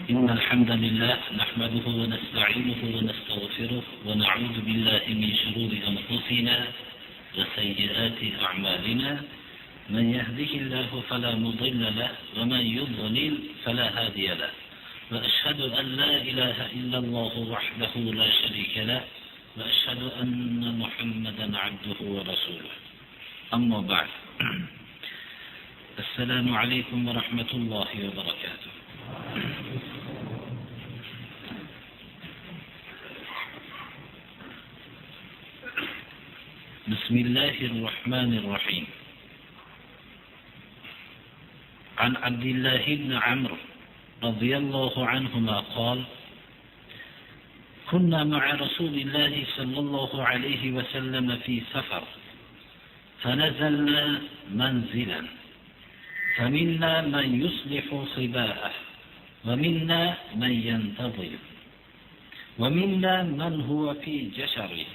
إن الحمد لله نحمده ونستعينه ونستغفره ونعوذ بالله من شرور أنفسنا وسيئات أعمالنا من يهده الله فلا مضل له ومن يضلل فلا هادي له وأشهد أن لا إله إلا الله وحده لا شريك له وأشهد أن محمدا عبده ورسوله أما بعد السلام عليكم ورحمة الله وبركاته. بسم الله الرحمن الرحيم. عن عبد الله بن عمرو رضي الله عنهما قال: كنا مع رسول الله صلى الله عليه وسلم في سفر، فنزلنا منزلا، فمنا من يصلح خباءه، ومنا من ينتظر، ومنا من هو في جشره.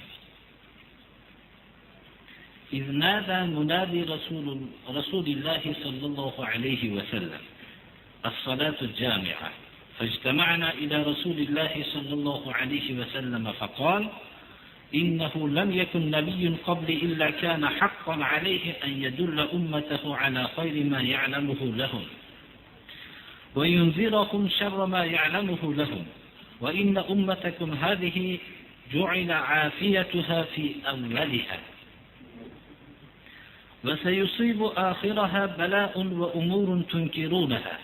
إذ نادى منادي رسول الله صلى الله عليه وسلم: الصلاة الجامعة. فاجتمعنا إلى رسول الله صلى الله عليه وسلم فقال: إنه لم يكن نبي قبل إلا كان حقا عليه أن يدل أمته على خير ما يعلمه لهم وينذرهم شر ما يعلمه لهم، وإن أمتكم هذه جعل عافيتها في أولها، وسيصيب آخرها بلاء وأمور تنكرونها،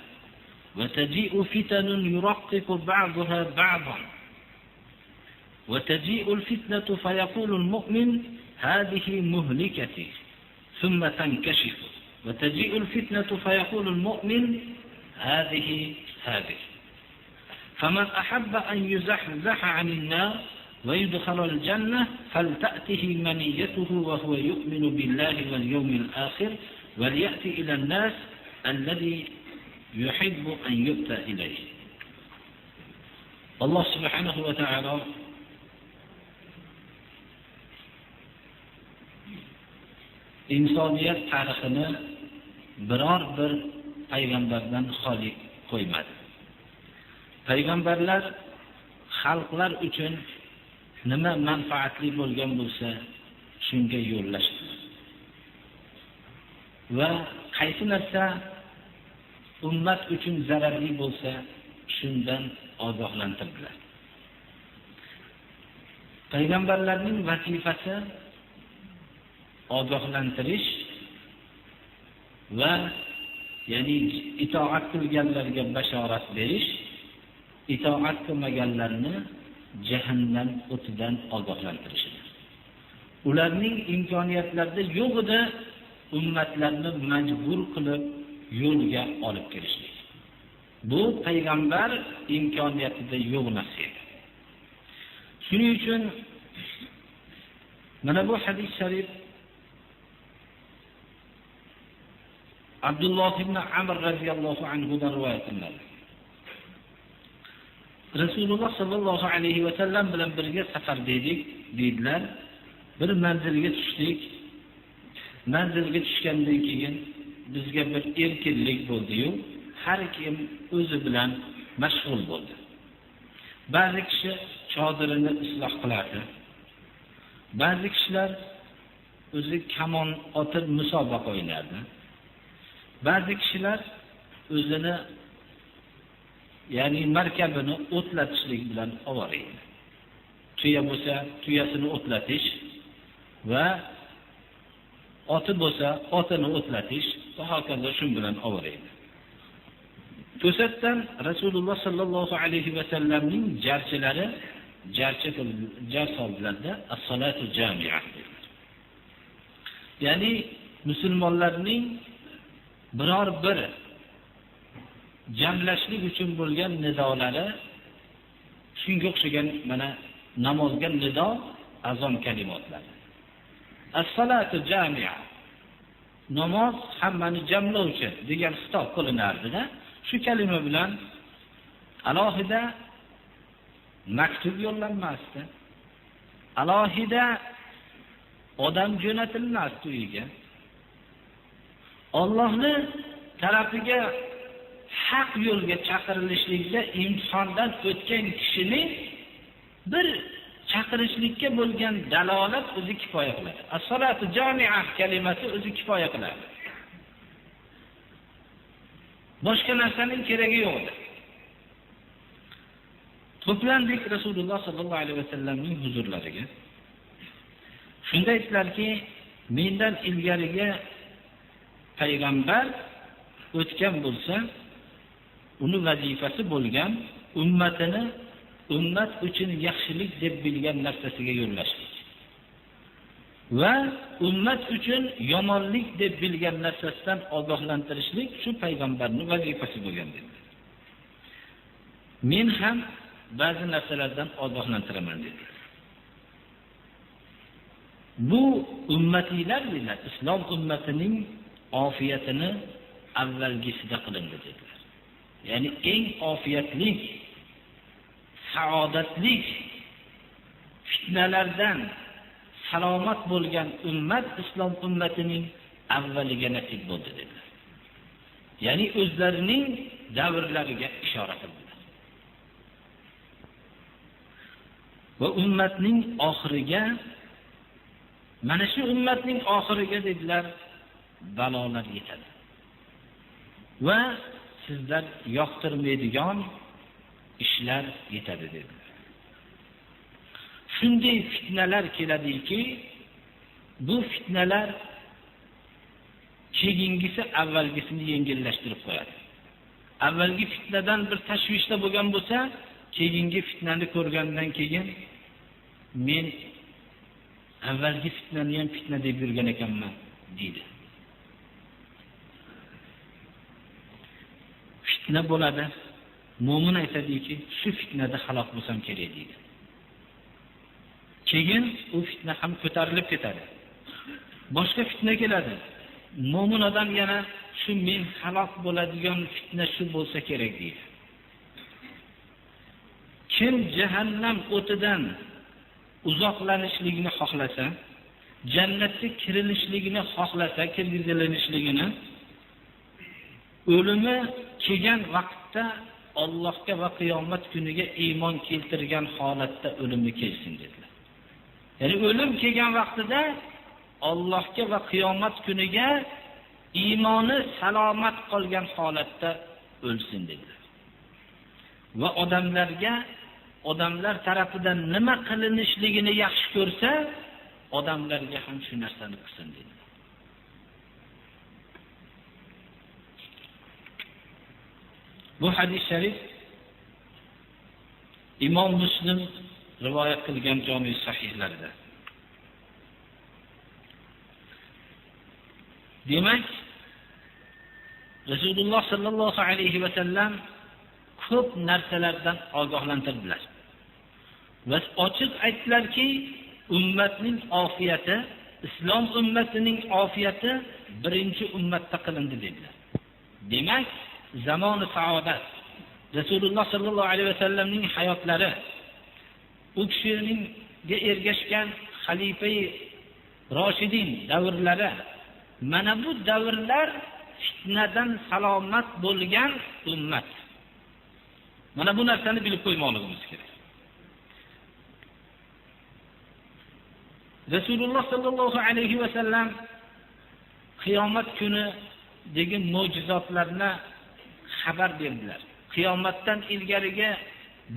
وتجيء فتن يرقق بعضها بعضا، وتجيء الفتنة فيقول المؤمن: هذه مهلكتي، ثم تنكشف، وتجيء الفتنة فيقول المؤمن: هذه هذه. فمن أحب أن يزحزح عن النار ويدخل الجنة فلتأته منيته وهو يؤمن بالله واليوم الآخر، وليأتي إلى الناس الذي يحب أن يؤتى إليه. الله سبحانه وتعالى insoniyat tarixini biror bir payg'ambardan xoli qo'ymadi. Payg'ambarlar xalqlar uchun nima manfaatli bo'lgan bo'lsa, shunga yo'llashdi. Va qaysi narsa ummat uchun zararli bo'lsa, shundan ogohlantirdilar. Payg'ambarlarning vazifasi ogohlantirish va ya'ni itoat qilganlarga bashorat berish, itoat qilmaganlarni jahannam o'tidan ogohlantirishdir. Ularning imkoniyatlarida yo'q edi ummatlarni majbur qilib yo'lga olib kelishlik. Bu payg'ambar imkoniyatida yo'q narsa edi. Shuning uchun mana bu hadis sharif Abdulloh ibn Amr radhiyallohu anhu dan rivoyat qilinadi. Rasululloh sallallohu alayhi va sallam bilan birga safarda edik, deydilar. Bir manzilga tushdik. Manzilga tushgandan keyin bizga bir erkinlik bo'ldi-yu, har kim o'zi bilan mashg'ul bo'ldi. Ba'zi kishi chodirini isloh qilardi. Ba'zi kishilar o'zi kamon otib musobaqa o'ynardi. Ba'zi kishilar o'zini, ya'ni markabini o'tlatishlik bilan ovora edi. Tuya bo'lsa, tuyasini o'tlatish va oti bo'lsa, otini o'tlatish va hokazo shun bilan ovora edi. To'satdan Rasululloh sallallohu alayhi va sallamning jarchilari jar soldilarda as-salatu jami'a dedilar. Ya'ni musulmonlarning biror bir jamlashlik uchun bo'lgan nidolari shunga o'xshagan mana namozga nido, azon kalimotlari. As-salatu jami'a, namoz hammani jamlovchi degan xitob qilinardi-da. Shu kalima bilan alohida maktub yo'llanmasdi. Alohida odam jo'natilmasdi uyiga. Allohning tarafiga Haq yo'lga chaqirilishlikda imtihondan o'tgan kishining bir chaqirishlikka bo'lgan dalolat o'zi kifoya qiladi. As-salatu jami'a kalimasi o'zi kifoya qiladi. Boshqa narsaning keragi yo'q. To'plandik Rasululloh sallallohu alayhi vasallamning huzurlariga. Shunda aytdilarki, mendan ilgariga payg'ambar o'tgan bo'lsa, uni vazifasi bo'lgan ummatini ummat uchun yaxshilik deb bilgan narsasiga yo'llashlik va ummat uchun yomonlik deb bilgan narsasidan ogohlantirishlik shu payg'ambarning vazifasi bo'lgan dedilar. Men ham ba'zi narsalardan ogohlantiraman dedilar. Bu ummatiylar dedilar, islom ummatining ofiyatini avvalgisida qilindi dedilar. Ya'ni eng ofiyatli, saodatli, fitnalardan salomat bo'lgan ummat islom ummatining avvaliga nasib bo'ldi dedilar. Ya'ni o'zlarining davrlariga ishora qildilar. Va ummatning oxiriga, mana shu ummatning oxiriga dedilar, balolar yetadi. Va sizlar yoqtirmaydigan ishlar yetadi dedilar. Shunday fitnalar keladiki, bu fitnalar keyingisi avvalgisini yengillashtirib qo'yadi. Avvalgi fitnadan bir tashvishda bo'lgan bo'lsa, keyingi fitnani ko'rgandan keyin men avvalgi fitnani ham fitna deb yurgan ekanman deydi. Fitna bo'ladi. Mo'min aytadiki, shu fitnada halok bo'lsam kerak deydi. Keyin u fitna ham ko'tarilib ketadi. Boshqa fitna keladi. Mo'min odam yana shu men halok bo'ladigan fitna shu bo'lsa kerak deydi. Kim jahannam o'tidan uzoqlanishligini xohlasa, jannatga kirilishligini xohlasa, kirgizilinishligini o'limi kelgan vaqtda Allohga va qiyomat kuniga iymon keltirgan holatda o'limi kelsin dedilar. Ya'ni o'lim kelgan vaqtida Allohga va qiyomat kuniga iymoni salomat qolgan holatda o'lsin dedilar. Va odamlarga odamlar tarafidan nima qilinishligini yaxshi ko'rsa, odamlarga ham shu narsani qilsin dedilar. Bu hadis sharif Imom Muslim rivoyat qilgan jami sahihlarida. Demak, Rasululloh sallallohu alayhi va sallam ko'p narsalardan ogohlantirdilar. Va ochiq aytdilarki, ummatning ofiyati, islom ummatining ofiyati birinchi ummatda qilindi dedilar. Demak, zamoni saodat, Rasululloh sallallohu alayhi vasallamning hayotlari, u kishiga ergashgan xalifai Roshidin davrlari, mana bu davrlar fitnadan salomat bo'lgan ummat. Mana bu narsani bilib qo'ymoqligimiz kerak. Rasululloh sallallohu alayhi vasallam qiyomat kunidagi mo'jizotlarni xabar berdilar. Qiyomatdan ilgariga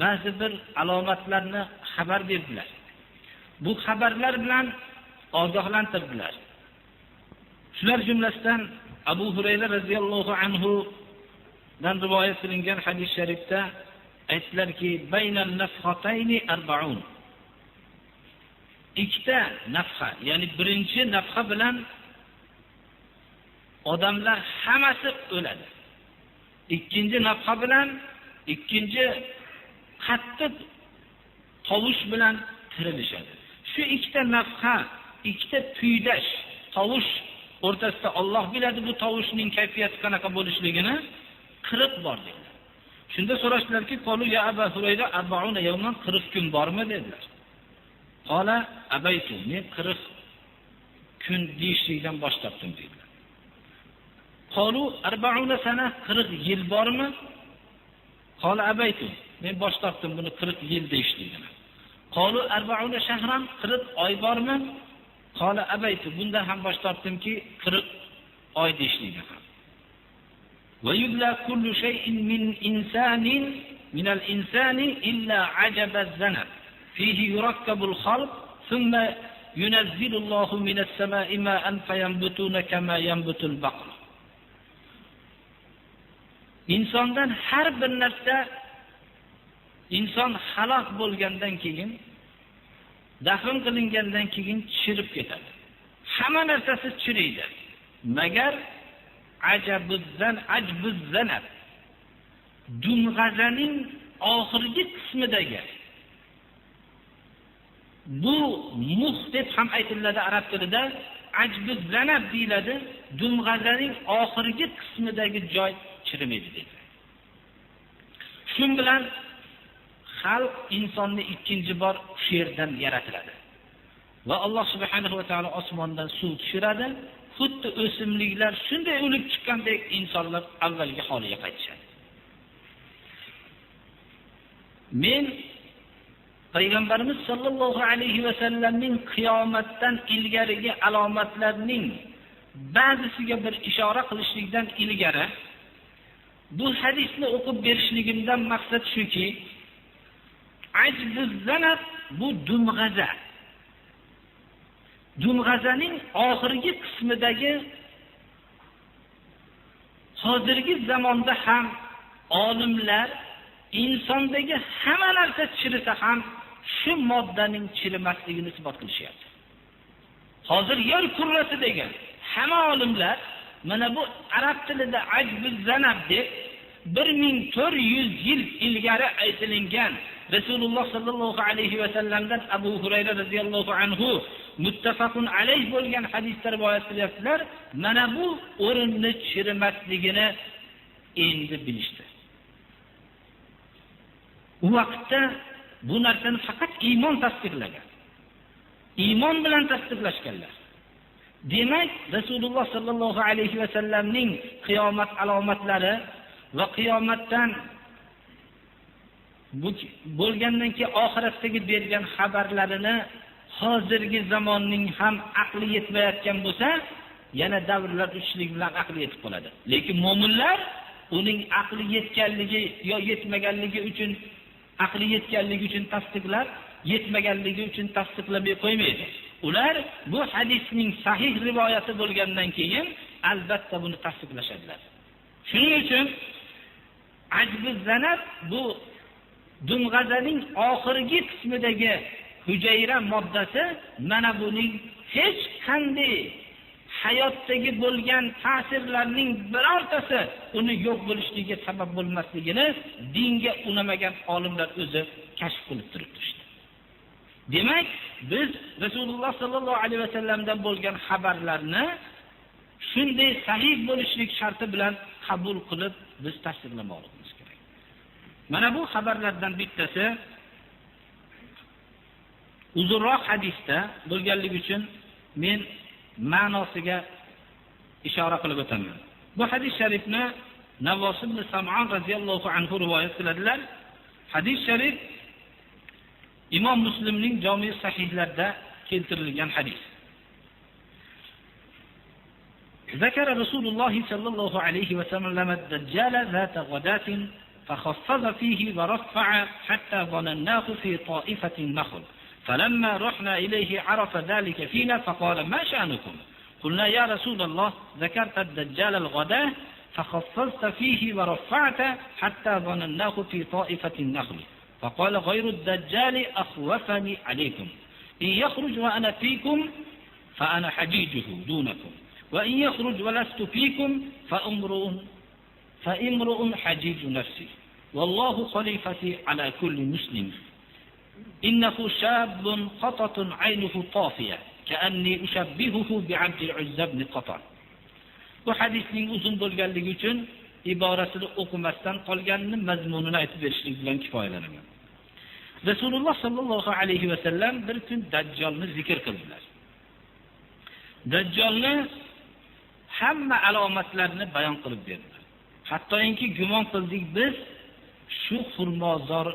ba'zi bir alomatlarni xabar berdilar. Bu xabarlar bilan ogohlantirdilar. Shular jumlasidan Abu Hurayra radhiyallohu anhu dan rivoyat qilingan hadis sharifda aytdilarki, baynan nafxatayni arba'un. Ikkita nafxa, ya'ni birinchi nafxa bilan odamlar hammasi o'ladi. Ikkinchi nafxa bilan, ikkinchi qattiq tovush bilan tirilishadi. Shu ikkita nafxa, ikkita tuydash tovush o'rtasida Alloh biladi bu tovushning kayfiyati qanaqa bo'lishligini, 40 bor dedilar. Shunda so'rashdilarki, "Qalu ya Abu Hurayra 40 yawman, 40 kun bormi?" dedilar. Qala abaytu, men 40 kun deyishlikdan bosh tortdim dedilar. Qalu 40 sana, 40 yil bormi? Qala abaytu. Men bosh tortdim buni 40 yil deyishligini. Qalu 40 shahran, 40 oy bormi? Qala abaytu. Bundan ham bosh tortdimki 40 oy deyishligini ham. Va yubla kullu shay'in min insanin min al-insani illa ajaba az-zanab. Fihi yurakkabu al-khalq thumma yunazzilu Allohu min as-sama'i ma'an fayanbutuna kama yanbutu al-baql. Insondan har bir narsa, inson halok bo'lgandan keyin, dafn qilingandan keyin chirib ketadi. Hamma narsasi chiriydi. Magar ajabuzan ajbuzanab, dumg'azaning oxirgi qismidagi bu mux deb ham aytiladi arab tilida, ajbuzanab deyiladi. Dumg'azaning oxirgi qismidagi joy chirimaydi dedi. Shun bilan xalq insonni ikkinchi bor shu yerdan yaratiladi. Va Alloh subhanahu va taolo osmondan suv tushiradi. Xuddi o'simliklar shunday o'lib chiqqandek insonlar avvalgi holiga qaytishadi. Men Payg'ambarimiz sollallohu alayhi va sallamning qiyomatdan ilgarigi alomatlarning ba'zisiga bir ishora qilishlikdan ilgari bu hadisni o'qib berishligimdan maqsad shuki, ajbuz-zanab bu dumg'aza. Dumg'azaning oxirgi qismidagi hozirgi zamonda ham olimlar insondagi hamma narsa chirisa ham shu moddaning chirimasligini isbot qilishyapti. Hozir yer kurrasidagi hamma olimlar mana bu arab tilida ajbuz-zanab deb 1400 yil ilgari aytilingan Rasululloh sallallohu alayhi va sallamdan Abu Hurayra radhiyallohu anhu muttafaqun alayh bo'lgan hadisda rivoyat qilyaptilar. Mana bu o'rinni chirimasligini endi bilishdi. U vaqtda bu narsani faqat iymon tasdiqlagan. Iymon bilan tasdiqlashganlar. Demak, Rasululloh sallallohu alayhi va sallamning qiyomat alomatlari va qiyomatdan bo'lgandan keyin oxiratdagi bergan xabarlarini hozirgi zamonning ham aqli yetmayotgan bo'lsa, yana davrlar o'tishlik bilan aqli yetib qoladi. Lekin mo'minlar uning aqli yetganligi yo yetmaganligi uchun, aqli yetganligi uchun tasdiqlab, yetmaganligi uchun tasdiqlamay qo'ymaydi. Ular bu hadisning sahih rivoyati bo'lgandan keyin albatta buni tasdiqlashadilar. Shuning uchun ajbuz-zanab bu dumg'azaning oxirgi qismidagi hujayra moddasi mana buning hech qanday hayotdagi bo'lgan ta'sirlarning birortasi uni yo'q bo'lishligiga sabab bo'lmasligini dinga unamagan olimlar o'zi kashf qilib turibdi. Demak, biz Rasululloh sallallohu alayhi vasallamdan bo'lgan xabarlarni shunday sahih bo'lishlik sharti bilan qabul qilib biz tasdiqlamoqimiz kerak. Mana bu xabarlardan bittasi uzunroq hadisda bo'lganligi uchun men ma'nosiga ishora qilib o'taman. Bu hadis sharifni Navvos ibn Sam'on radhiyallohu anhu rivoyat qiladilar. Hadis sharif Imom Muslimning Jami' sahihlarida keltirilgan hadis. ذكر رسول الله صلى الله عليه وسلم الدجال ذات غداة فخفض فيه ورفع حتى ظنناه في طائفة النخل، فلما رحنا إليه عرف ذلك فينا فقال ما شأنكم؟ قلنا يا رسول الله ذكرت الدجال الغداة فخفضت فيه ورفعت حتى ظنناه في طائفة النخل، فقال غير الدجال أخوفني عليكم، إن يخرج وأنا فيكم فأنا حجيجه دونكم، وإن يخرج ولست فيكم فامرؤ حجيج نفسه، والله خليفتي على كل مسلم، إنه شاب قطط عينه طافية كأني أشبهه بعبد العزى بن قطع. Bu hadisning uzun bo'lganligi uchun iborasini o'qimasdan qolganini mazmunini aytib berishlik bilan kifoyalanaman. Rasululloh sallallohu alayhi va sallam bir kun Dajjolni zikr qildilar. Dajjolni Hamma alomatlarni bayon qilib berdilar. Hattoki gumon qildik biz shu xurmozor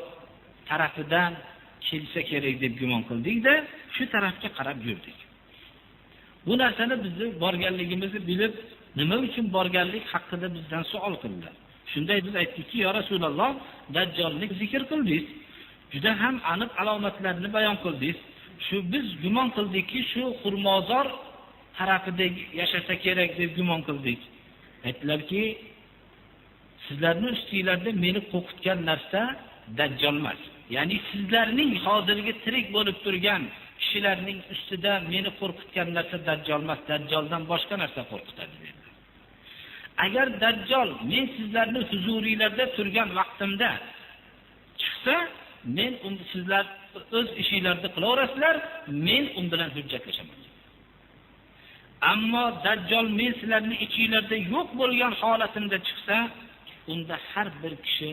tarafidan kelsa kerak deb gumon qildik-da, shu tarafga qarab yurdik. Bu narsani bizni borganligimizni bilib, nima uchun borganlik haqida bizdan savol qildilar. Shunda biz aytdikki, "Ya Rasululloh, Dajjolni zikr qildingiz, juda ham aniq alomatlarni bayon qildingiz. Shu biz gumon qildikki, shu xurmozor tarafida yashasa kerak deb gumon qildik." Aytdilarki, sizlarning ustingizda meni qo'rqitgan narsa Dajjol emas. Ya'ni sizlarning hozirgi tirik bo'lib turgan kishilarning ustida meni qo'rqitgan narsa Dajjol emas, Dajjoldan boshqa narsa qo'rqitadi dedilar. Agar Dajjol men sizlarning huzuringizda turgan vaqtimda chiqsa, men sizlar o'z ishingizni qilaverasizlar, men u bilan hujjatlashaman. Ammo Dajjol men sizlarning ichingizda yo'q bo'lgan holatimda chiqsa, unda har bir kishi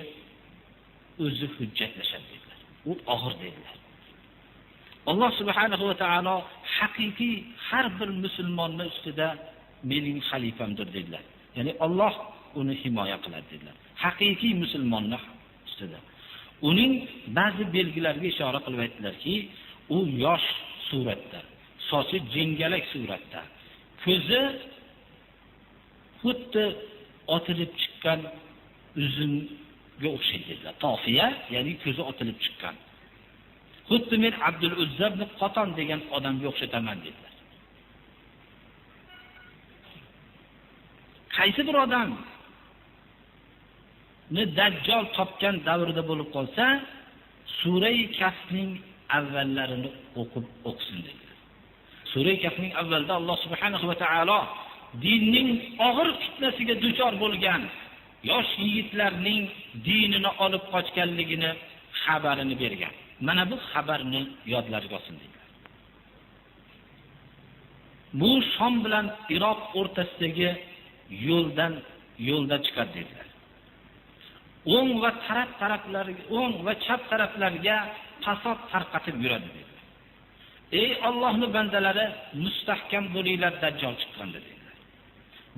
o'zi hujjatlashadi dedilar. U og'ir dedilar. Alloh subhanahu va taolo haqiqiy har bir musulmonni ustida mening xalifamdir dedilar. Ya'ni Alloh uni himoya qiladi dedilar. Haqiqiy musulmonni ustida. Uning ba'zi belgilariga ishora qilib aytdilarki, u yosh suratda, sochi jingalak suratda, ko'zi xuddi otilib chiqqan uzumga o'xshaydi dedilar. Tofiya, ya'ni ko'zi otilib chiqqan. Xuddi men Abdul Uzza ibn Qoton degan odamga o'xshataman dedilar. Qaysi bir odamni Dajjol topgan davrida bo'lib qolsa, Surai Kafning avvallarini o'qib o'qisin dedilar. Surai Kafning avvalida Alloh subhanahu va taolo dinning og'ir fitnasiga duchor bo'lgan yosh yigitlarning dinini olib qochganligini xabarini bergan. Mana bu xabarni yodlariga olsin dedilar. Bu Shom bilan Iroq o'rtasidagi yo'lda chiqadi dedilar. O'ng va taraf taraflarga, o'ng va chap taraflarga fasod tarqatib yuradi dedilar. Ey Allohning bandalari, mustahkam bo'linglar, Dajjol chiqqanda dedilar.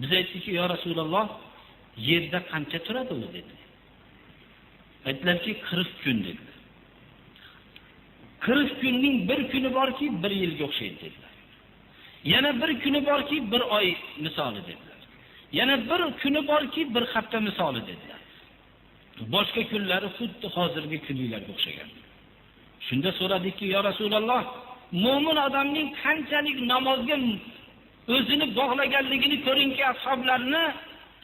Biz aytdikki, "Ya Rasululloh, yerda qancha turadi u?" dedilar. Aytdilarki, 40 kun dedilar. 40 kunning bir kuni borki, bir yilga o'xshaydi dedilar. Yana bir kuni borki, bir oy misoli dedilar. Yana bir kuni borki, bir hafta misoli dedilar. Boshqa kunlari xuddi hozirgi kunlarga o'xshagan. Shunda so'radikki, "Ya Rasululloh, mo'min odamning qanchalik namozga o'zini bog'laganligini ko'ringki, ashoblarni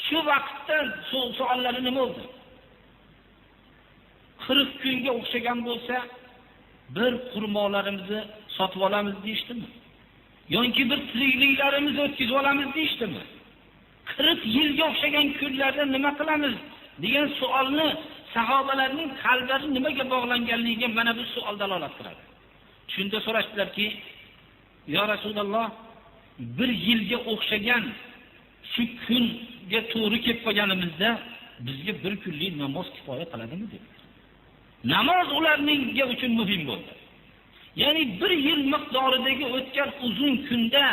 shu vaqtda savollari nima bo'ldi? 40 kunga o'xshagan bo'lsa, bir xurmolarimizni sotib olamiz deyishdimi? Yoki bir tirikliklarimizni o'tkazib olamiz deyishdimi? 40 yilga o'xshagan kunlarda nima qilamiz degan savolni sahobalarning qalblari nimaga bog'langanligiga mana bu savol dalolat qiladi. Shunda so'rashdilarki, "Ya Rasululloh, bir yilga o'xshagan shu kunga to'g'ri kelib qolganimizda bizga bir kunlik namoz kifoya qiladimi?" dedilar. Namoz ularningga uchun muhim bo'ldi. Ya'ni bir yil miqdoridagi o'tgan uzun kunda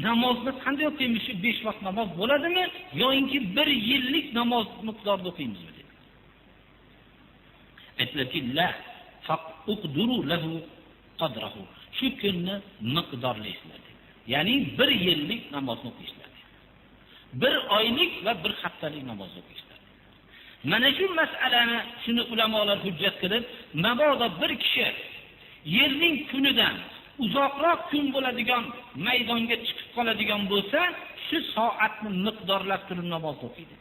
namozni qanday o'qiymiz? Shu 5 vaqt namoz bo'ladimi yoki bir yillik namoz miqdorida o'qiymizmi dedilar. Aytdilarki, "La faqduru lahu qadrahu." Shu kunni miqdorlaysizlar dedilar. Ya'ni bir yillik namozni o'qiysizlar. Bir oylik va bir haftalik namozni o'qiysizlar. Mana shu masalani shuni ulamolar hujjat qilib, mabodo bir kishi yerning kunidan uzoqroq kun bo'ladigan maydonga chiqib qoladigan bo'lsa, shu soatni miqdorlab turib namoz o'qiydi.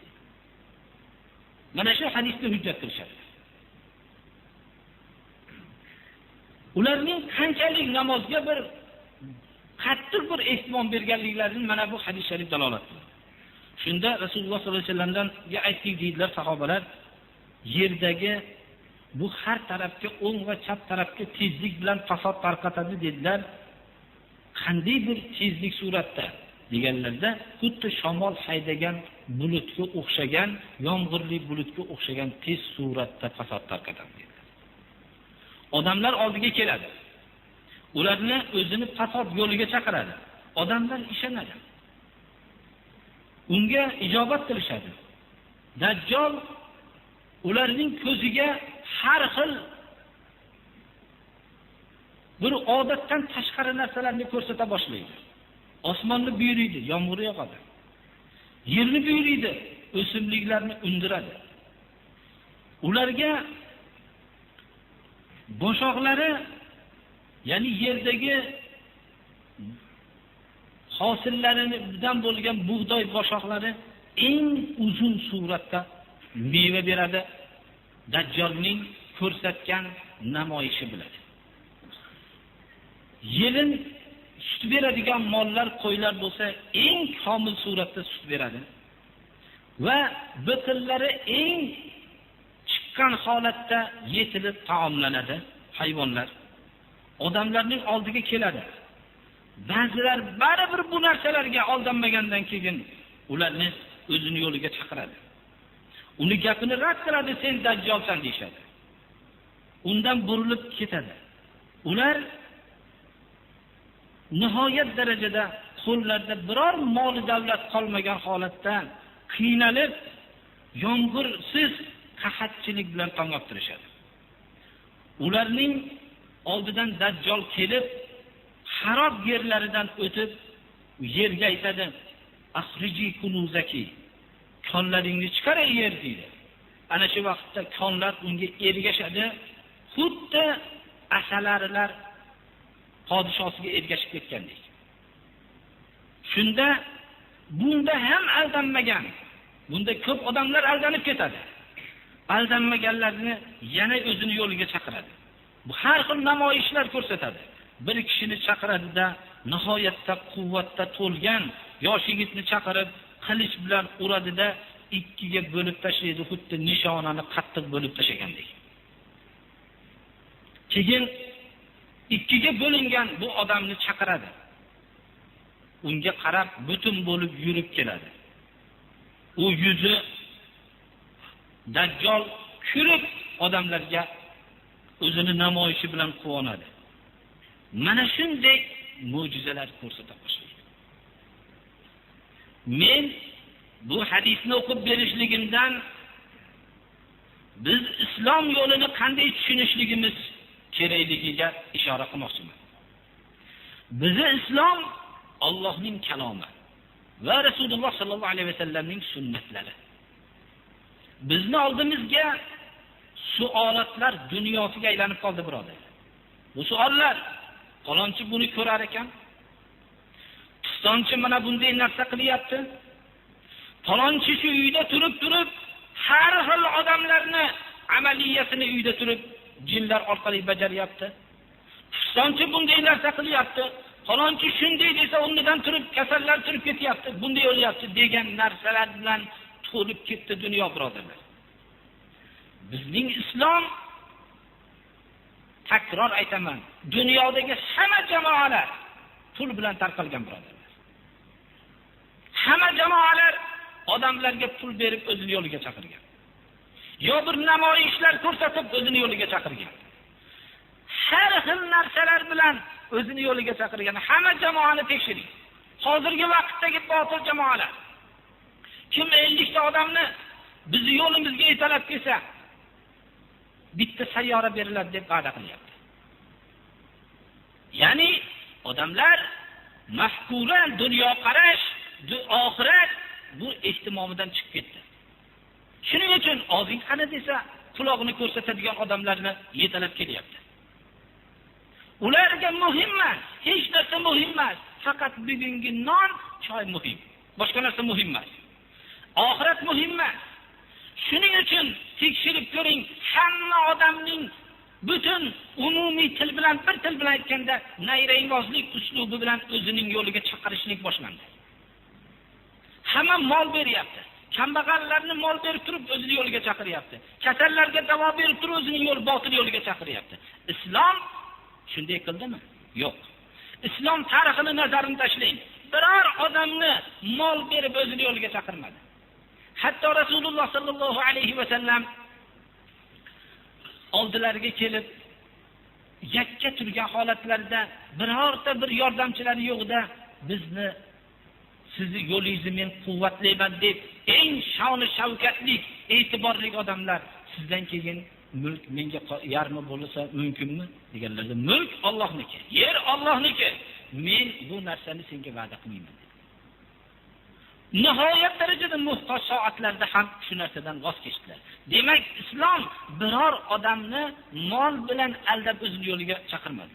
Mana shu hadisni hujjat qilishadi. Ularning qanchalik namozga bir qattiq bir ehtimom berganliklarini mana bu hadis sharif dalolat qiladi. Shunda Rasululloh sollallohu alayhi vasallamdan aytdik deydilar sahobalar, yerdagi bu har tarafga, o'ng va chap tarafga tezlik bilan fasod tarqatadi dedilar. Qanday bir tezlik suratda deganlarda, xuddi shamol haydagan bulutga o'xshagan, yomg'irli bulutga o'xshagan tez suratda fasod tarqatadi dedilar. Odamlar oldiga keladi. Ularni o'zini fasod yo'liga chaqiradi. Odamlar ishonadi. Unga ijobat qilishadi. Dajjol ularning ko'ziga har xil bir odatdan tashqari narsalarni ko'rsata boshlaydi. Osmonni buyuriydi, yomg'ir yog'adi. Yerni buyuriydi, o'simliklarni undiradi. Ularga boshoqlari, ya'ni yerdagi hosillaridan bo'lgan bug'doy boshoqlari eng uzun suratda meva beradi. Dajjolning ko'rsatgan namoyishi bilan. Yelin sut beradigan mollar, qo'ylar bo'lsa, eng komil suratda sut beradi. Va biqinlari eng chiqqan holatda yetilib taomlanadi hayvonlar. Odamlarning oldiga keladi. Ba'zilar baribir bu narsalarga aldanmagandan keyin ularni o'zini yo'liga chaqiradi. Uni gapini rad qiladi, sen dajjolsan deyshadi. Undan burilib ketadi. Ular nihoyat darajada qo'llarida biror mol davlat qolmagan holatda qiynalib, yomg'irsiz qahatchilik bilan tong ottirishadi. Ularning oldidan dajjol kelib, xarob yerlaridan o'tib, yerga aytadi: "Axriji kunuzaki", konlaringni chiqar ey yer deydi. Ana shu vaqtda konlar unga ergashadi, xuddi asalarilar podishosiga ergashib ketgandek. Shunda bunda ham aldanmagan, bunda ko'p odamlar aldanib ketadi. Aldanmaganlarni yana o'zini yo'liga chaqiradi. Bu har xil namoyishlar ko'rsatadi. Bir kishini chaqiradida nihoyatda quvvatda to'lgan yosh yigitni chaqirib, qilich bilan uradida ikkiga bo'lib tashlaydi, xuddi nishonani qattiq bo'lib tashlagandek. Keyin ikkiga bo'lingan bu odamni chaqiradi. Unga qarab butun bo'lib yurib keladi. U yuzi Dajjol kulib odamlarga o'zini namoyishi bilan quvonadi. Mana shunday mo'jizalar ko'rsata boshlaydi. Men bu hadisni o'qib berishligimdan biz islom yo'lini qanday tushunishligimiz kerakligiga ishora qilmoqchiman. Bizi islom Allohning kalomi va Rasululloh sallallohu alayhi vasallamning sunnatlari. Bizni oldimizga suolatlar dunyosiga aylanib qoldi, birodarlar. Bu suollar, falonchi buni ko'rar ekan, pistonchi mana bunday narsa qilyapti, falonchi shu uyda turib har xil odamlarni amaliyasini uyda turib jinlar orqali bajaryapti. Pistonchi bunday narsa qilyapti, falonchi shunday desa o'rnidan turib kasallar turib ketyapti, bunday o'lyapti degan narsalar bilan to'lib ketdi dunyo, birodarlar. Bizning islom, takror aytaman, dunyodagi hamma jamoalar pul bilan tarqalgan, birodarlar. Hamma jamoalar odamlarga pul berib o'zini yo'liga chaqirgan. Yo bir namoyishlar ko'rsatib o'zini yo'liga chaqirgan. Har xil narsalar bilan o'zini yo'liga chaqirgan. Hamma jamoani tekshiring. Hozirgi vaqtdagi botil jamoalar. Kim 50 ta odamni bizni yo'limizga yetalab kelsa, bitta sayyora beriladi deb va'da qilyapti. Ya'ni odamlar mafkura, dunyoqarash, oxirat bu ehtimomidan chiqib ketdi. Shuning uchun og'zing qani desa, qulog'ini ko'rsatadigan odamlarni yetalab kelyapti. Ularga muhim emas, hech narsa muhim emas, faqat bugungi non, choy muhim. Boshqa narsa muhim emas. Oxirat muhim emas. Shuning uchun tekshirib ko'ring, hamma odamning butun umumiy til bilan, bir til bilan aytganda, nayrangozlik uslubi bilan o'zining yo'liga chaqirishlik boshlandi. Hamma mol beryapti. Kambag'allarni mol berib turib o'zining yo'liga chaqiryapti. Kasallarga davo berib turib o'zining yo'l botil yo'liga chaqiryapti. Islom shunday qildimi? Yo'q. Islom tarixini nazarini tashlang. Biror odamni mol berib o'zining yo'liga chaqirmadi. Hatto Rasululloh sallallohu alayhi va sallam oldilariga kelib yakka turgan holatlarida birorta bir yordamchilari yo'qda bizni Sizni yo'lingizni men quvvatlayman deb eng sha'ni shavkatli, e'tiborli odamlar sizdan keyin mulk menga yarmi bo'lsa mumkinmi deganlarda, mulk Allohniki, yer Allohniki, men bu narsani senga va'da qilmayman dedi. Nihoyat darajada muhtoj soatlarda ham shu narsadan voz kechdilar. Demak, islom biror odamni mol bilan aldab o'zining yo'liga chaqirmadi.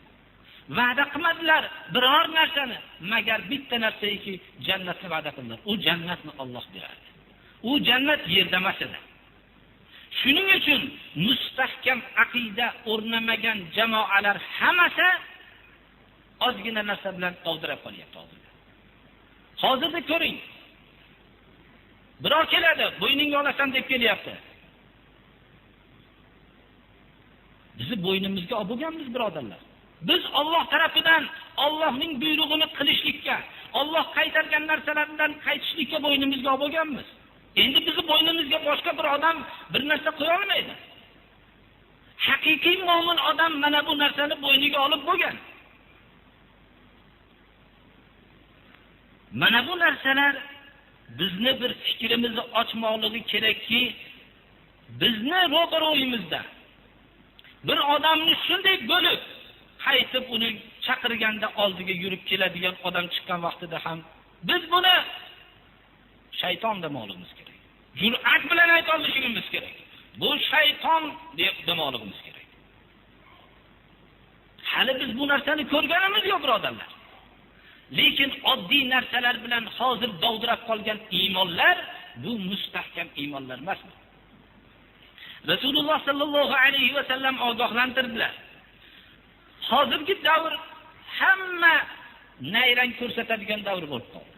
Va'da qilmadilar biror narsani, magar bitta narsaki jannatni va'da qildilar. U jannatni Alloh beradi. U jannat yerda emas edi. Shuning uchun mustahkam aqida o'rnamagan jamoalar hammasi ozgina narsa bilan dovdirab qolyapti hozirda. Hozirda ko'ring. Biror keladi, bo'yningga olasan deb kelyapti. Bizni bo'ynimizga olib bo'lganmiz, birodarlar. Biz Alloh tarafidan Allohning buyrug'ini qilishlikka, Alloh qaytargan narsalardan qaytishlikka bo'ynimizga olib bo'lganmiz. Endi bizni bo'ynimizga boshqa bir odam bir narsa qo'ya olmaydi. Haqiqiy mo'min odam mana bu narsani bo'yniga olib bo'lgan. Mana bu narsalar bizni bir fikrimizni ochmoqligi kerakki, bizni ro'baro'yimizda bir odamni shunday bo'lib qaytib uni chaqirganda oldiga yurib keladigan odam chiqqan vaqtida ham biz buni shayton demoqligimiz kerak. Jur'at bilan ayta olishimiz kerak. Bu shayton deb demoqligimiz kerak. Hali biz bu narsani ko'rganimiz yo'q, birodarlar. Lekin oddiy narsalar bilan hozir dovdirab qolgan iymonlar bu mustahkam iymonlar emas. Rasululloh sallallohu alayhi va sallam ogohlantirdilar. Hozirgi davr hamma nayrang ko'rsatadigan davr bo'lib qoldi.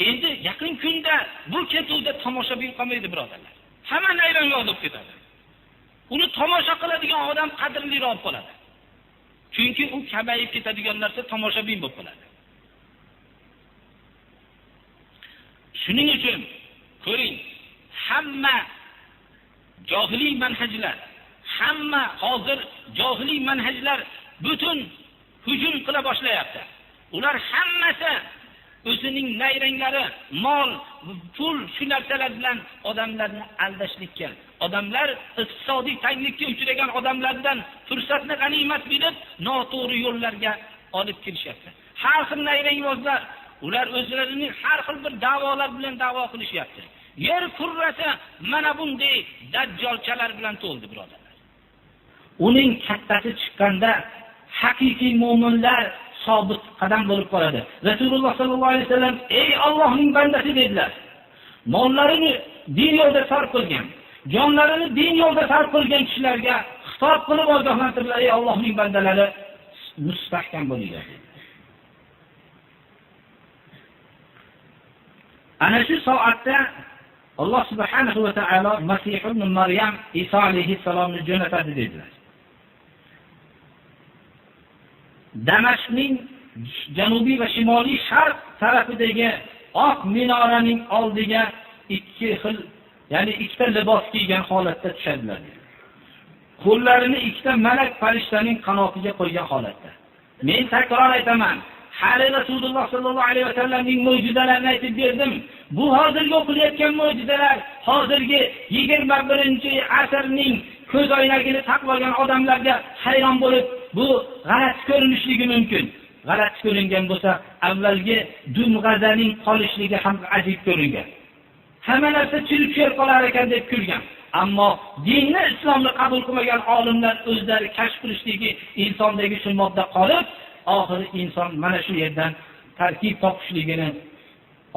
Endi yaqin kunda bu ketuvda tomoshabin qolmaydi, birodarlar. Hamma nayrang bo'lib ketadi. Uni tomosha qiladigan odam qadrliroq bo'ladi. Chunki u kamayib ketadigan narsa tomoshabin bo'lib qoladi. Shuning uchun ko'ring, hamma johiliy manhajlar, hamma hozir johiliy manhajlar butun hujum qila boshlayapti. Ular hammasi o'zining nayranglari, mol, pul shu narsalar bilan odamlarni aldashlikka, odamlar iqtisodiy tanglikka uchragan odamlardan fursatni g'animat bilib, noto'g'ri yo'llarga olib kirishyapti. Har xil nayrangbozlar, ular o'zlarining har xil bir da'volar bilan da'vo qilishyapti. Yer kurrasi mana bunday dajjolchalar bilan to'ldi, birodarlar. Uning kattasi chiqqanda haqiqiy mo'minlar sobit qadam bo'lib qoladi. Rasululloh sallallohu alayhi vasallam ey Allohning bandasi dedilar. Mollarini din yo'lida sarf qilgan, jonlarini din yo'lida sarf qilgan kishilarga xitob qilib ogohlantirdilar, ey Allohning bandalari, mustahkam bo'linglar. Ana shu soatda Alloh subhanahu va taolo Masih ibn Maryam Iso alayhissalomni jo'natadi dedilar. Damashqning janubiy va shimoliy sharq tarafidagi oq minoraning oldiga ikki xil, ya'ni ikkita libos kiygan holatda tushadilar. Qo'llarini ikkita malak farishtaning qanotiga qo'ygan holatda. Men takror aytaman, hali Rasululloh sallallohu alayhi vasallamning mo'jizalarini aytib berdim. Bu hozirgi o'qilayotgan mo'jizalar hozirgi 21-asrning ko'z oynagini taqib olgan odamlarga hayron bo'lib, bu g'alati ko'rinishligi mumkin. G'alati ko'ringan bo'lsa, avvalgi dumg'azaning qolishligi ham ajib ko'ringan. Hamma narsa chirib qolar ekan deb kulgan. Ammo dinni, islomni qabul qilmagan olimlar o'zlari kashf qilishligi insondagi shu modda qolib, oxiri inson mana shu yerdan tarkib topishligini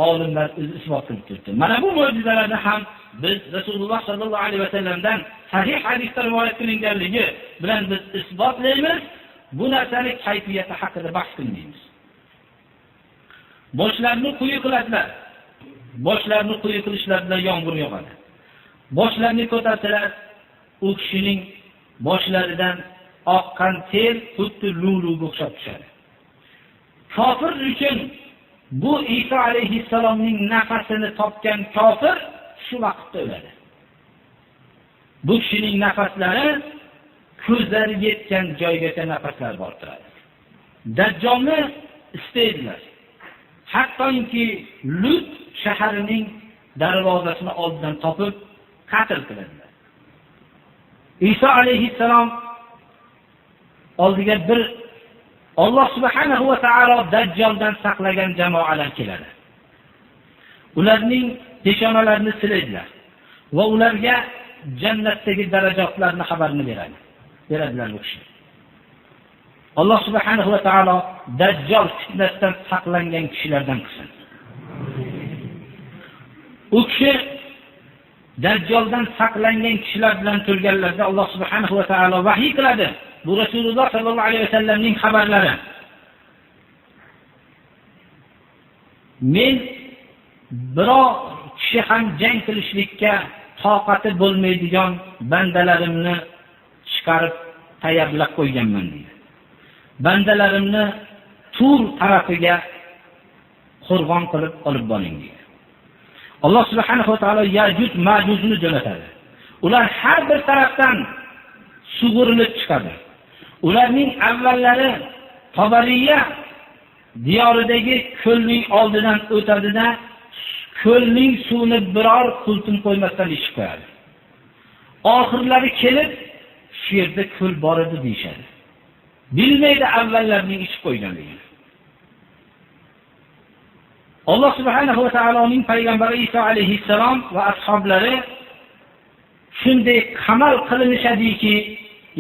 olimlar o'zi isbot qilib turdi. Mana bu mo'jizalarni ham biz Rasululloh sallallohu alayhi vasallamdan sahih hadisda rivoyat qilinganligi bilan biz isbotlaymiz. Bu narsani kayfiyati haqida bahs qilmaymiz. Boshlarni quyi qiladilar. Boshlarni quyi qilishlar bilan yomg'ir yog'adi. Boshlarni ko'tarsalar, u kishining boshlaridan oqqan ter xuddi luluga o'xshab tushadi. Kofir uchun bu Iso alayhissalomning nafasini topgan kofir shu vaqtda o'ladi. Bu kishining nafaslari ko'zlari yetgan joygacha nafaslar borib turadi. Dajjolni istaydilar. Hattoki Lut shaharining darvozasini oldidan topib qatl qiladilar. Iso alayhissalom oldiga bir Alloh subhanahu va taolo Dajjoldan saqlagan jamoalar keladi. Ularning peshonalarini silaydilar va ularga jannatdagi darajatlarni xabarini beradi. Beradilar bu kishi. Alloh subhanahu va taolo Dajjol fitnasidan saqlangan kishilardan qilsin. U kishi Dajjoldan saqlangan kishilar bilan turganlarda Alloh subhanahu va taolo vahiy qiladi. Bu Rasululloh sallallohu alayhi vasallamning xabarlari. Men biror kishi ham jang qilishlikka toqati bo'lmaydigan bandalarimni chiqarib tayyorlab qo'yganman deydi. Bandalarimni Tur tarafiga qo'rg'on qilib olib boring deydi. Alloh subhanahu va taolo Yajuj Majujni jo'natadi. Ular har bir tarafdan sug'urilib chiqadi. Ularning avvallari Tabariya diyoridagi ko'lning oldidan o'tadida ko'lning suvini biror qultum qo'ymasdan ichib qo'yadi. Oxirlari kelib shu yerda ko'l bor edi deyishadi. Bilmaydi avvallarining ichib qo'yganligini. Alloh subhanahu va taoloning payg'ambari Iso alayhissalom va ashablari shunday qamal qilinishadiki,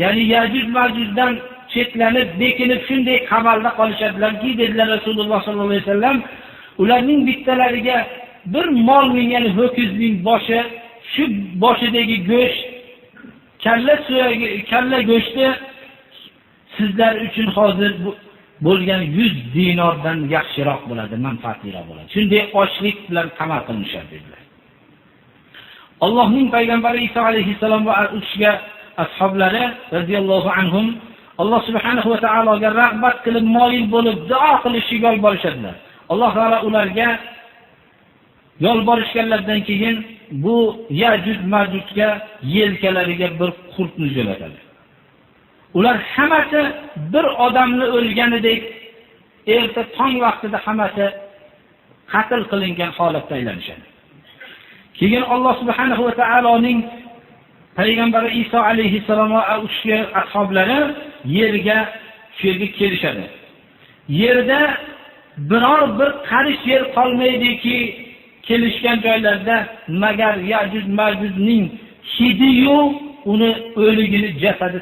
ya'ni Yajuj Majujdan chetlanib, bekinib shunday qamalda qolishadilarki, dedilar Rasululloh sollallohu alayhi vasallam, ularning bittalariga bir molning, ya'ni ho'kizning boshi, shu boshidagi go'sht, kalla suyagi, kalla go'shti sizlar uchun hozir bo'lgan 100 dinordan yaxshiroq bo'ladi, manfaatliroq bo'ladi. Shunday ochlik bilan qamal qilinishadi dedilar. Allohning payg'ambari Iso alayhissalom va u kishiga ashablari radhiyallohu anhum Alloh subhanahu va taologa rag'bat qilib, moyil bo'lib duo qilishga yolborishadilar. Alloh taolo ularga yolborishganlaridan keyin bu Yajuj Majujga yelkalariga bir qurtni jo'natadi. Ular hammasi bir odamni o'lganidek erta tong vaqtida hammasi qatl qilingan holatda aylanishadi. Keyin Alloh subhanahu va taoloning payg'ambari Iso alayhissalom va u kishiga ashablari yerga shu yerga kelishadi. Yerda biror bir qarish yer qolmaydiki, kelishgan joylarda magar Yajuj Majujning hidi-yu uni o'ligini jasadi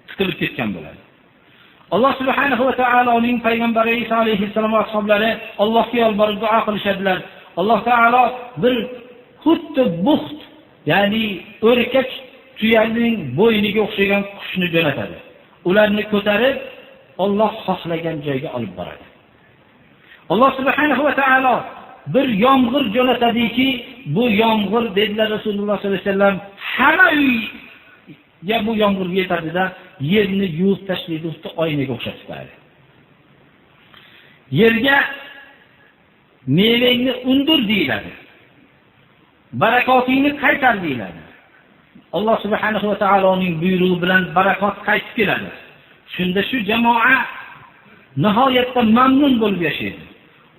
tiqilib ketgan bo'ladi. Alloh subhanahu va taoloning payg'ambari Iso alayhissalom va ashablari Allohga yolborib duo qilishadilar. Alloh taolo bir xuddi buxt, ya'ni o'rkach tuyaning bo'yniga o'xshagan qushni jo'natadi. Ularni ko'tarib Alloh xohlagan joyga olib boradi. Alloh subhanahu va taolo bir yomg'ir jo'natadiki, bu yomg'ir dedilar Rasululloh sollallohu alayhi vasallam, hamma uyga bu yomg'ir yetadida yerni yuvib tashlaydi, xuddi oynaga o'xshatib qo'yadi. Yerga mevangni undir deyiladi. Barakotingni qaytar deyiladi. Alloh subhanahu va taoloning buyrug'i bilan barakot qaytib keladi. Shunda shu jamoa nihoyatda mamnun bo'lib yashaydi.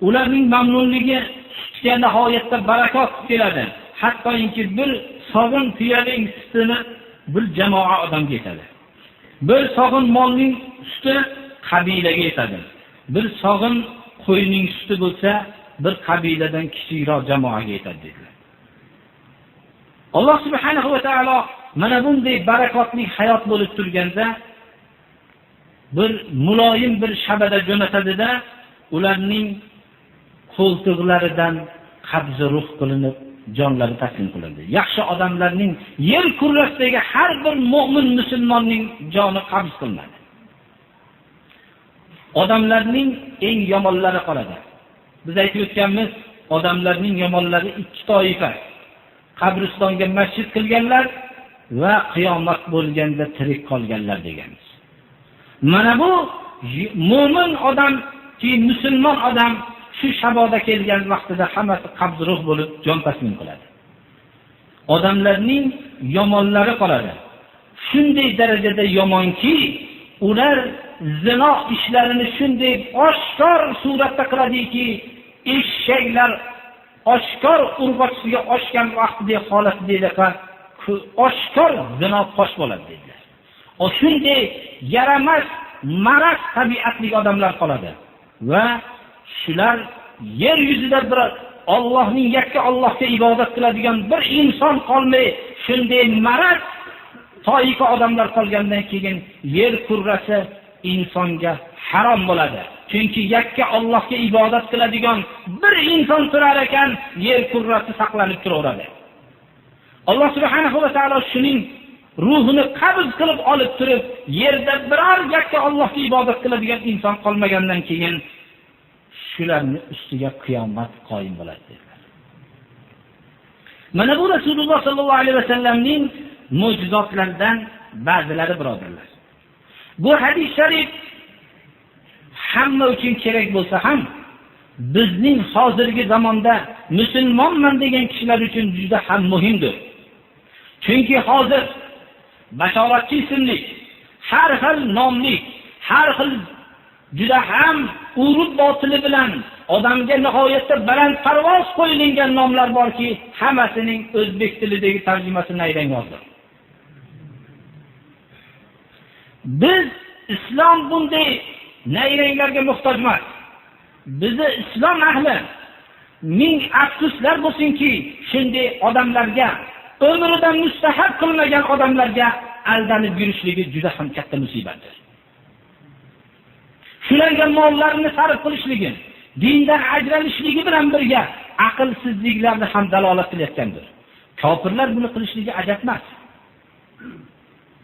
Ularning mamnunligi sutga nihoyatda barakot keladi. Hattoki bir sog'in tuyaning sutini bir jamoa odamga yetadi. Bir sog'in molning suti qabilaga yetadi. Bir sog'in qo'yning suti bo'lsa, bir qabiladan kichikroq jamoaga yetadi dedilar. Alloh subhanahu va taolo mana bunday barakotli hayot bo'lib turganda bir muloyim bir shabada jo'natadida ularning qo'ltiqlaridan qabzi ruh qilinib, jonlari taslim qilindi. Yaxshi odamlarning yer kurrasidagi har bir mo'min musulmonning joni qabz qilinadi. Odamlarning eng yomonlari qoladi. Biz aytib o'tganmiz, odamlarning yomonlari ikki toifa. Qabristonga masjid qilganlar va qiyomat bo'lganda tirik qolganlar deganmiz. Mana bu mo'min odam, ki musulmon odam shu shaboda kelgan vaqtida hammasi qabz ruh bo'lib jon taslim qiladi. Odamlarning yomonlari qoladi. Shunday darajada yomonki, ular zino ishlarini shunday oshkor suratda qiladiki, eshaklar oshkor urg'ochisiga oshgan vaqtidagi holatidagi oshkor zino fosh bo'ladi dedilar. O shunday yaramas, maraz tabiatli odamlar qoladi va shular yer yuzida bir Allohning yakka Allohga ibodat qiladigan bir inson qolmay, shunday maraz toifa odamlar qolgandan keyin yer kurrasi insonga harom bo'ladi. Chunki yakka Allohga ibodat qiladigan bir inson turar ekan, yer kurrasi saqlanib turaveradi. Alloh subhanahu va taolo shuning ruhini qabz qilib olib turib, yerda biror yakka Allohga ibodat qiladigan inson qolmagandan keyin shularni ustiga qiyomat qoyim bo'ladi dedilar. Mana bu Rasululloh sallallohu alayhi vasallamning mo'jizotlaridan ba'zilari birodarlar. Bu hadis sharif hamma uchun kerak bo'lsa ham bizning hozirgi zamonda musulmonman degan kishilar uchun juda ham muhimdir. Chunki hozir bashoratchi ismli, har xil nomli, har xil juda ham urub botili bilan odamga nihoyatda baland parvoz qo'yilgan nomlar borki, hammasining o'zbek tilidagi tarjimasi nayrang hozir. Biz islom bunday nayranglarga muhtoj emas. Bizni islom ahli ming afsuslar bo'lsinki, shunday odamlarga, umrida mustahab qilmagan odamlarga aldanib yurishligi juda ham katta musibatdir. Shularga mollarini sarf qilishligi, dindan ajralishligi bilan birga aqlsizliklarni ham dalolat qilayotgandir. Kofirlar buni qilishligi ajab emas.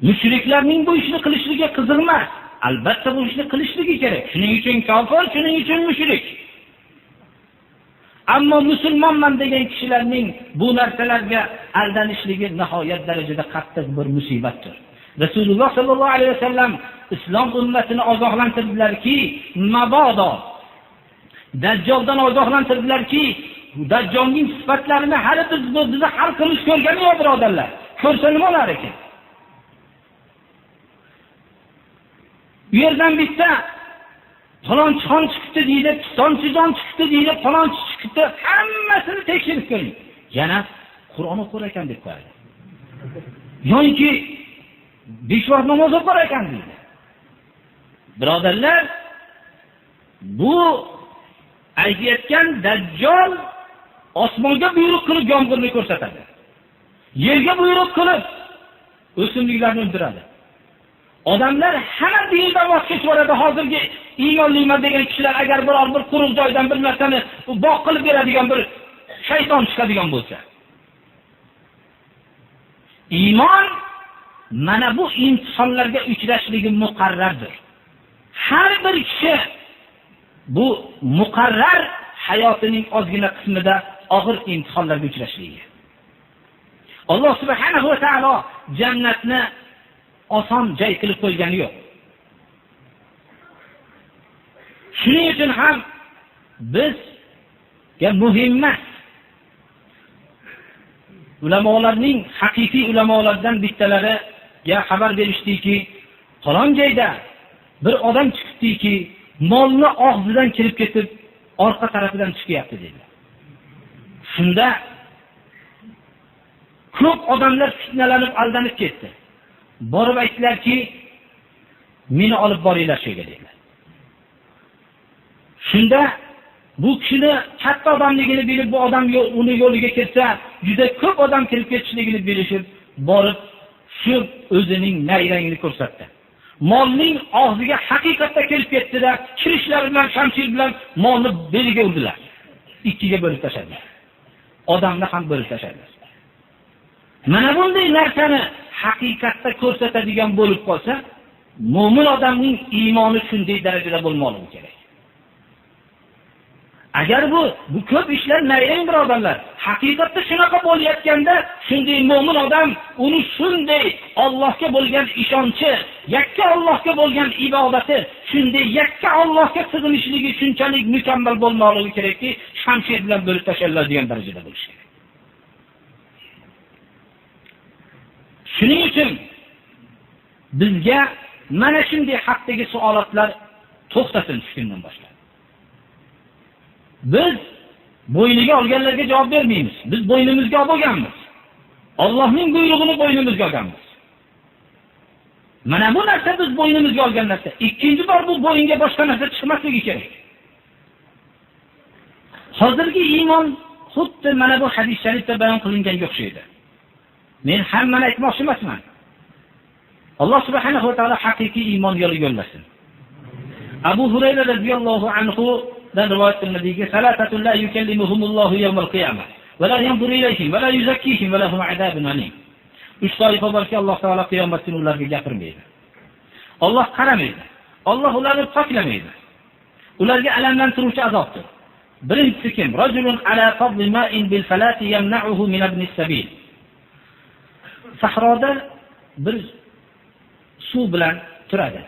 Mushriklarning bu ishni qilishligi qiziq emas. Albatta bu ishni qilishligi kerak. Shuning uchun kofir, shuning uchun mushrik. Ammo musulmonman degan kishilarning bu narsalarga aldanishligi nihoyat darajada qattiq bir musibatdir. Rasululloh sallallohu alayhi vasallam islom ummatini ogohlantirdilarki, mabodo Dajjoldan ogohlantirdilarki, Dajjolning sifatlarini hali bizni har qilish ko'rgani yo'q birodarlar. Ko'rsa nima bo'lar ekan? U yerdan bitta falonchixon chiqdi deydi, pistonchijon chiqdi deydi, falonchi chiqdi, hammasini tekshirib ko'ring. Yana Qur'on o'qir ekan deb qo'yadi. Yoki 5 vaqt namoz o'qir ekan deydi. Birodarlar, bu aytayotgan Dajjol osmonga buyruq qilib yomg'irni ko'rsatadi. Yerga buyruq qilib o'simliklarni o'ldiradi. Odamlar hamma dindan voz kechib yuboradi. Hozirgi iymonliman degan kishilar agar biror bir quruq joydan bir narsani bog' qilib beradigan bir shayton chiqadigan bo'lsa. Iymon mana bu imtihonlarga uchrashligi muqarrardir. Har bir kishi bu muqarrar hayotining ozgina qismida og'ir imtihonlarga uchrashligi. Alloh subhanahu va taolo jannatni oson joy qilib qo'ygani yo'q. Shuning uchun ham bizga muhim emas. Ulamolarning haqiqiy ulamolardan bittalariga xabar berishdiki, falon joyda bir odam chiqdiki, molni og'zidan kirib ketib, orqa tarafidan chiqyapti dedi. Shunda ko'p odamlar fitnalanib aldanib ketdi. Borib aytdilarki, meni olib boringlar shu yerga dedilar. Shunda bu kishini katta odamligini bilib, bu odam uni yo'liga kirsa, juda ko'p odam kirib ketishligini bilishib, borib shu o'zining nayrangini ko'rsatdi. Molning og'ziga haqiqatda kelib ketdi-da, kirishlari bilan shamshir bilan molni beliga urdilar. Ikkiga bo'lib tashladilar. Odamni ham bo'lib tashladilar. Mana bunday narsani haqiqatda ko'rsatadigan bo'lib qolsa, mo'min odamning iymoni shunday darajada bo'lmoqligi kerak. Agar bu ko'p ishlar nayrang birodarlar, haqiqatda shunaqa bo'layotganda shunday mo'min odam uni shunday Allohga bo'lgan ishonchi, yakka Allohga bo'lgan ibodati, shunday yakka Allohga sig'inishligi shunchalik mukammal bo'lmoqligi kerakki, shamshir bilan bo'lib tashlanadigan darajada bo'lishi kerak. Shuning uchun bizga mana shunday haqdagi savollar to'xtasin shu kundan boshlab. Biz bo'yniga olganlarga javob bermaymiz. Biz bo'ynimizga olib olganmiz. Allohning buyrug'ini bo'ynimizga olganmiz. Mana bu narsa biz bo'ynimizga olgan narsa. Ikkinchi bor bu bo'yinga boshqa narsa chiqmasligi kerak. Hozirgi iymon xuddi mana bu hadis sharifda bayon qilinganga o'xshaydi. Men hammani aytmoqchi emasman. Alloh subhanahu va taolo haqiqiy iymon yo'liga yo'llasin. Abu Hurayra radhiyallohu anhu dan rivoyat qilinadiki, "Salatatun la yukallimuhumullohu yawmal qiyamah va la yanzuru ilayhim va la yuzakkihim va lahum azabun alim." Uch toifa borki, Alloh taolo qiyomat kuni ularga gapirmaydi. Alloh qaramaydi. Alloh ularni poklamaydi. Ularga alamlantiruvchi azobdir. Birinchisi kim? Rajulun ala fadli ma'in bil falati yamna'uhu min ibn as-sabil. Sahroda bir suv bilan turadi.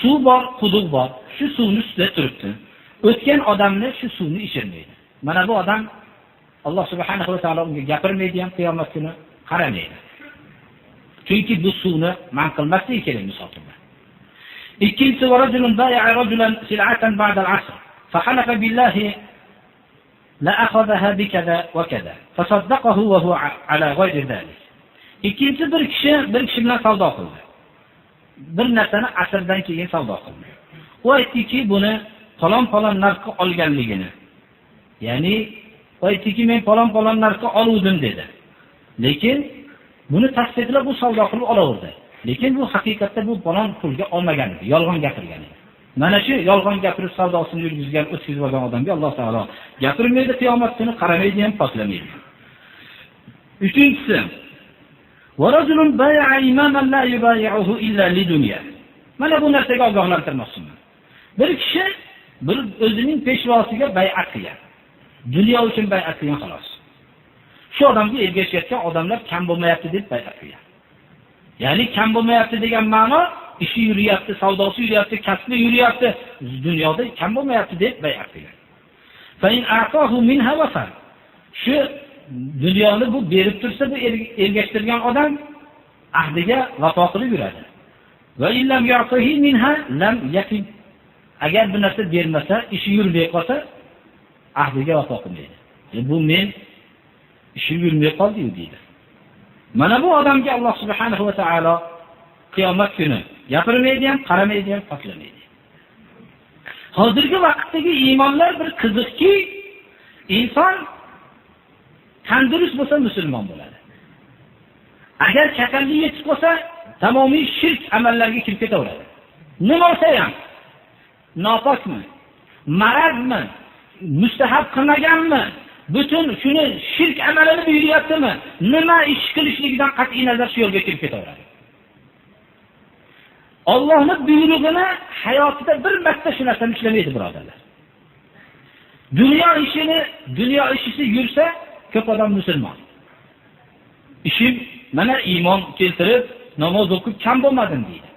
Suv bor, quduq bor. Shu suvni ustida turibdi. O'tgan odamni shu suvni ichirmaydi. Mana bu odam Alloh subhanahu va taolo unga gapirmaydi ham, qiyomat kuni qaramaydi. Chunki bu suvni man qilmasligi kerak musofirda. Ikkinchisi, rajulun bai'a rajulan sil'atan ba'da al-'asr fa halafa billahi la akhadhaha bikaza wa kaza fasaddaqahu wa huwa ala ghayri dhalik. Ikkinchi bir kishi bir kishi bilan savdo qildi. Bir narsani asrdan keyin savdo qildi. U aytdiki, buni falon-falon narxga olganligini. Ya'ni u aytdiki, men falon-falon narxga oluvdim dedi. Lekin buni tasdiqlab bu savdo qilib olaverdi. Lekin bu haqiqatda bu falon pulga olmagan edi, yolg'on gapirgan edi. Mana shu yolg'on gapirib savdosini yurgizgan, o'tkazib olgan odamga Alloh taolo gapirmaydi, qiyomat kuni qaramaydi ham, poklamaydi. Uchinchisi, وَرَجُلٌ بَايَعَ إِمَامًا لَا يُبَايِعُهُ إِلَّا لِدُنْيَا. Mana bu narsaga ogohlantirmoqchiman. Bir kishi bir o'zining peshvosiga bay'at qilgan. Dunyo uchun bay'at qilgan xolos. Shu odamga ergashayotgan odamlar kam bo'lmayapti deb bay'at qilgan. Ya'ni kam bo'lmayapti degan ma'no ishi yuriyapti, savdosi yuriyapti, kasbi yuriyapti, dunyoda kam bo'lmayapti deb bay'at qilgan. Fa in a'tahu minha wafa. Shu dunyoni bu berib tursa, bu ergashtirgan odam ahdiga vafo qilib yuradi. Va illam ya'tihi minha lam yakin. Agar bir narsa bermasa, ishi yurmay qolsa, ahdiga vafo qilmaydi. Bu men ishim yurmay qoldi deydi. Mana bu odamga Alloh subhanahu va taolo qiyomat kuni gapirmaydi ham, qaramaydi ham, poklamaydi. Hozirgi vaqtdagi iymonlar bir qiziqki, inson tandurust bo'lsa musulmon bo'ladi. Agar kasallik yetib qolsa, tamomiy shirk amallarga kirib ketaveradi. Nima bo'lsa ham, nopokmi, marazmi, mustahab qilmaganmi, butun shuni shirk amalini buyuryaptimi, nima ish qilishligidan qat'iy nazar shu yo'lga kirib ketaveradi. Allohning buyrug'ini hayotida bir marta shu narsani ishlamaydi birodarlar. Dunyo ishini, dunyo ishisi yursa, ko'p odam musulmon. Ishim mana iymon keltirib, namoz o'qib kam bo'lmadim deydi.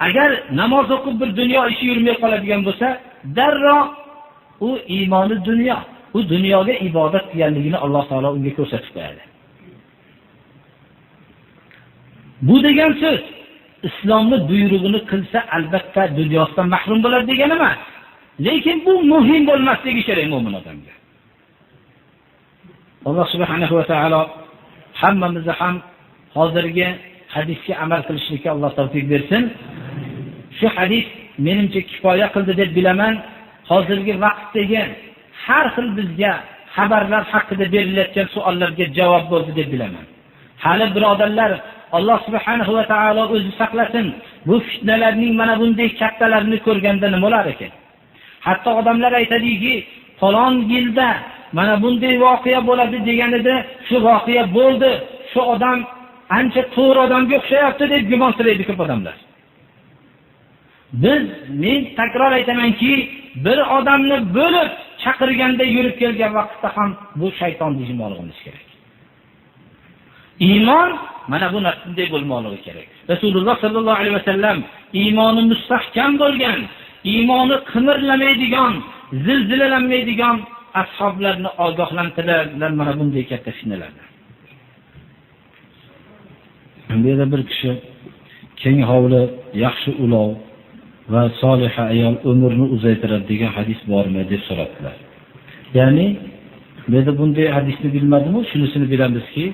Agar namoz o'qib bir dunyo ishi yurmay qoladigan bo'lsa, darrov u iymoni dunyo, u dunyoga ibodat qilganligini Alloh taolo unga ko'rsatib qo'yadi. Bu degan so'z islomni buyrug'ini qilsa albatta dunyosidan mahrum bo'ladi degani emas. Lekin bu muhim bo'lmasligi kerak mo'min odamga. Alloh subhanahu va taolo hammamizni ham hozirgi hadisga amal qilishlikka Alloh tavfiq bersin. Shu hadis menimcha kifoya qildi deb bilaman. Hozirgi vaqtdagi har xil bizga xabarlar haqida berilayotgan savollarga javob bo'ldi deb bilaman. Hali birodarlar, Alloh subhanahu va taolo o'zi saqlasin, bu fitnalarning mana bunday kattalarini ko'rganda nima bo'lar ekan? Hatto odamlar aytadiki, falon yilda mana bunday voqea bo'ladi deganida, shu voqea bo'ldi, shu odam ancha to'g'ri odamga o'xshayapti deb gumon qiladi ko'p odamlar. Biz, men takror aytamanki, bir odamni bo'lib chaqirganda yurib kelgan vaqtda ham bu shayton deyishimiz kerak. Iymon mana bu narsaday bo'lmoqligi kerak. Rasululloh sallallohu alayhi vasallam iymoni mustahkam bo'lgan, iymoni qimirlamaydigan, zilzilalanmaydigan ashoblarni ogohlantiradilar mana bunday katta fitnalardan. Bu yerda bir kishi keng hovli, yaxshi ulov va soliha ayol umrni uzaytiradi degan hadis bormi deb so'rabdilar. Ya'ni bu yerda bunday hadisni bilmadimu, shunisini bilamizki,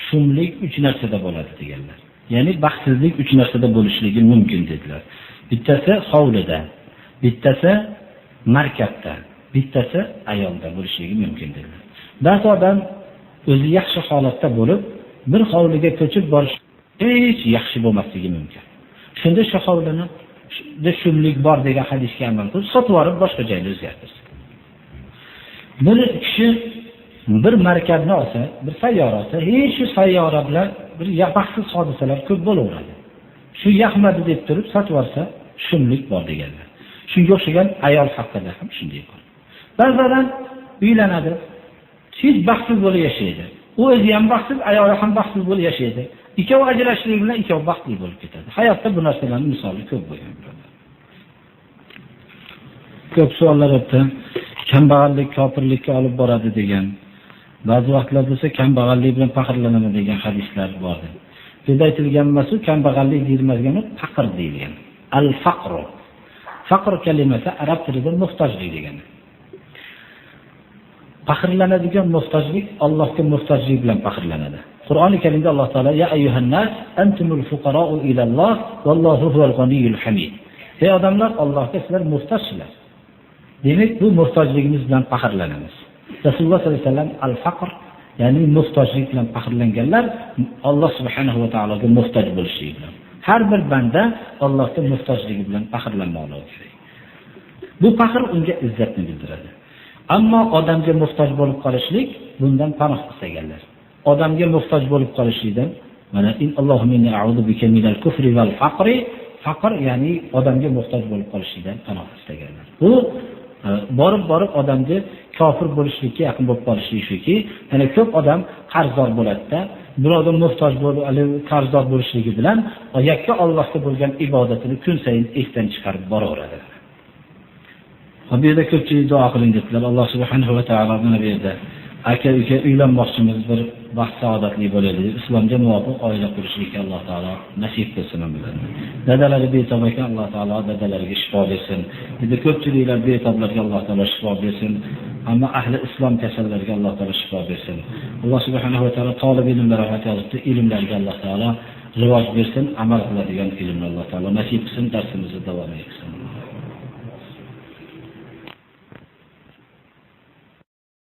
shumlik 3 narsada bo'ladi deganlar. Ya'ni baxtsizlik 3 narsada bo'lishligi mumkin dedilar. Bittasi hovlida, bittasi markabda, bittasi ayolda bo'lishligi mumkin dedilar. Ba'zi odam o'zi yaxshi holatda bo'lib, bir hovliga ko'chib borish hech yaxshi bo'lmasligi mumkin. Shunda shu hovlini shumlik bor degan hadisga amal qilib, sotib olib boshqa joyga o'zgartirsin. Bir kishi bir markabni olsa, bir sayyora olsa, hech shu sayyora bilan bir baxtsiz hodisalar ko'p bo'laveradi. Shu yoqmadi deb turib sotib olsa, shumlik bor deganlar. Shunga o'xshagan ayol haqida ham shunday bor. Ba'zan uylanadi, hech baxtsiz bo'lib yashaydi. U o'zi ham baxtsiz, ayoli ham baxtsiz bo'lib yashaydi. Ikkovi ajrashlik bilan ikkovi baxtli bo'lib ketadi. Hayotda bu narsalarning misoli ko'p bo'lgan. Ko'p savollar o'tdi. Kambag'allik kofirlikka olib boradi degan. Ba'zi vaqtlar bo'lsa kambag'allik bilan faxrlanaman degan hadislar bor. Bizda aytilgan emas, kambag'allik deyilmagan, faqr deyilgan. Al-faqru. Faqr kalimasi arab tilida muhtojlik degani. Faxrlanadigan muhtojlik Allohga muhtojlik bilan faxrlanadi. Qur'oni Karimda Alloh taolo ya ayyuhan-nas antumul fuqara'u ilalloh vallohu huval g'aniyyul hamid. Ey odamlar, Allohga sizlar muhtojsizlar. Demak, bu muhtojligimiz bilan faxrlanamiz. Rasululloh sollallohu alayhi vasallam al-faqr, ya'ni muhtojlik bilan faxrlanganlar Alloh subhanahu va taologa muhtoj bo'lishligi bilan. Har bir banda Allohga muhtojligi bilan faxrlanmoqligi kerak. Bu faxr unga izzatni bildiradi. Ammo odamga muhtoj bo'lib qolishlik, bundan panoh istaganlar. Odamga muhtoj bo'lib qolishlikdan mana in Allohumma inni a'udhu bika minal kufri val faqri, faqr ya'ni odamga muhtoj bo'lib qolishlikdan panoh istaganlar. Bu borib odamga kofir bo'lishlikka yaqin bo'lib qolishlik shuki, yana ko'p odam qarzdor bo'ladi-da, birovdan muhtoj bo'lib, qarzdor bo'lishligi bilan yakka Allohga bo'lgan ibodatini kun sayin esdan chiqarib boraveradi. Bu yerda ko'pchilik duo qiling dedilar. Alloh subhanahu va taolo mana bu yerda aka uka uylanmoqchimiz, bir baxt saodatli bo'laylik, islomga muvofiq oila qurishlikka Alloh taolo nasib qilsin ularni. Dadalari betob ekan, Alloh taolo dadalariga shifo bersin. Endi ko'pchiliklar betoblarga Alloh taolo shifo bersin. Ammo ahli islom kasallarga Alloh taolo shifo bersin. Alloh subhanahu va taolo tolib ilmlar rahmat yozibdi, ilmlarga Alloh taolo rivoj bersin, amal qiladigan ilmni Alloh taolo nasib qilsin, darsimizni davom etsin.